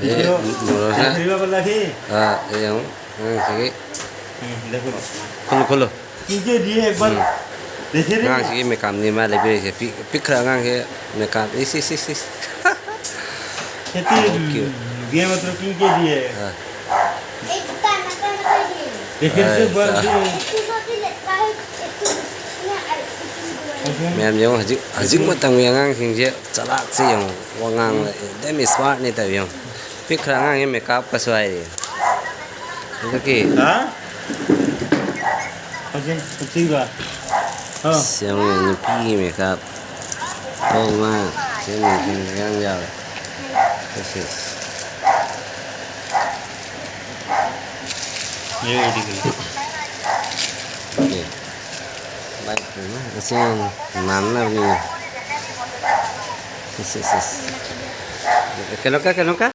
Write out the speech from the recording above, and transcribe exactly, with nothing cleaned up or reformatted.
ꯑꯦ, ꯃꯣꯔꯣꯛ ꯁꯥ-, ꯂꯩꯈ꯭ꯔꯤꯕ ꯄꯜꯂꯥꯛꯈꯤ꯫ ꯑꯥ, ꯑꯦ, ꯌꯦꯡꯉꯨ, ꯑꯉꯥꯡꯁꯤꯒꯤ꯫ ꯎꯝ, ꯂꯩꯈ꯭ꯔꯤꯕ꯫ ꯈꯨꯜꯂꯨ, ꯈꯨꯜꯂꯨ꯫ ꯄꯤꯖꯔꯤꯌꯦ, ꯕꯠ꯫ ꯎꯝ꯫ ꯂꯩꯈ꯭ꯔꯤꯕ꯫ ꯑꯉꯥꯡꯁꯤꯒꯤ ꯃꯦꯀꯥꯞꯅꯤ ꯃꯥ ꯂꯩꯕꯤꯔꯤꯁꯦ꯫ ꯄꯤꯛ-, ꯄꯤꯛꯈ꯭ꯔ ꯑꯉꯥꯡꯁꯦ ꯃꯦꯀꯥꯞ꯫ ꯏꯁ, ꯏꯁ, ꯏꯁ, ꯏꯁ꯫ ꯁꯦꯇꯤ, ꯌꯥꯝ ꯀ꯭ꯌꯨꯠ꯫ ꯒꯦꯝ ꯑꯗꯨ ꯄꯤꯖꯔꯤꯌꯦ꯫ ꯑꯥ꯫ ꯂꯩꯈ꯭ꯔꯤꯕ ꯑꯥ, ꯕꯠ꯫ ꯃꯌꯥꯝ ꯌꯦꯡꯉꯨ, ꯍꯧꯖꯤꯛ, ꯍꯧꯖꯤꯛ ꯃꯇꯝꯒꯤ ꯑꯉꯥꯡꯁꯤꯡꯁꯦ ꯆꯂꯥꯛꯁꯦ ꯌꯦꯡꯉꯨ, ꯋꯥꯉꯥꯡ ꯗꯦꯝ ꯏꯁꯃꯥꯔꯠꯅꯤ ꯇꯧ ꯌꯦꯡꯉꯨ꯫ ꯄꯤꯛꯈ꯭ꯔ ꯑꯉꯥꯡꯁꯦ ꯃꯦꯀꯥꯞꯀꯁꯨ ꯍꯥꯏꯔꯤ꯫ ꯍꯧꯖꯤꯛꯀꯤ ꯍꯥ? ꯍꯧꯖꯤꯛ, ꯍꯧꯖꯤꯛꯂꯣ? ꯑꯥ꯫ ꯑꯁ, ꯌꯦꯡꯉꯨ, ꯅꯨꯄꯤꯒꯤ ꯃꯦꯀꯥꯞ꯫ ꯑꯣ, ꯃꯥ ꯁꯤ ꯃꯦꯀꯥꯞ ꯌꯥꯝ ꯌꯥꯎꯔꯦ꯫ ꯑꯁ, ꯑꯁ꯫ ꯌꯦꯡꯉꯨ, ꯑꯗꯨꯗꯤ ꯀꯩꯅꯣ꯫ ꯑꯦ꯫ ꯃꯥꯏ ꯄꯦꯝꯃ, ꯑꯁꯤ ꯌꯥꯝ ꯅꯥꯟꯅꯕꯅꯤ꯫ ꯑꯁ, ꯑꯁ, ꯑꯁ꯫ ꯀꯩꯅꯣ ꯀ, ꯀꯩꯅꯣ ꯀ?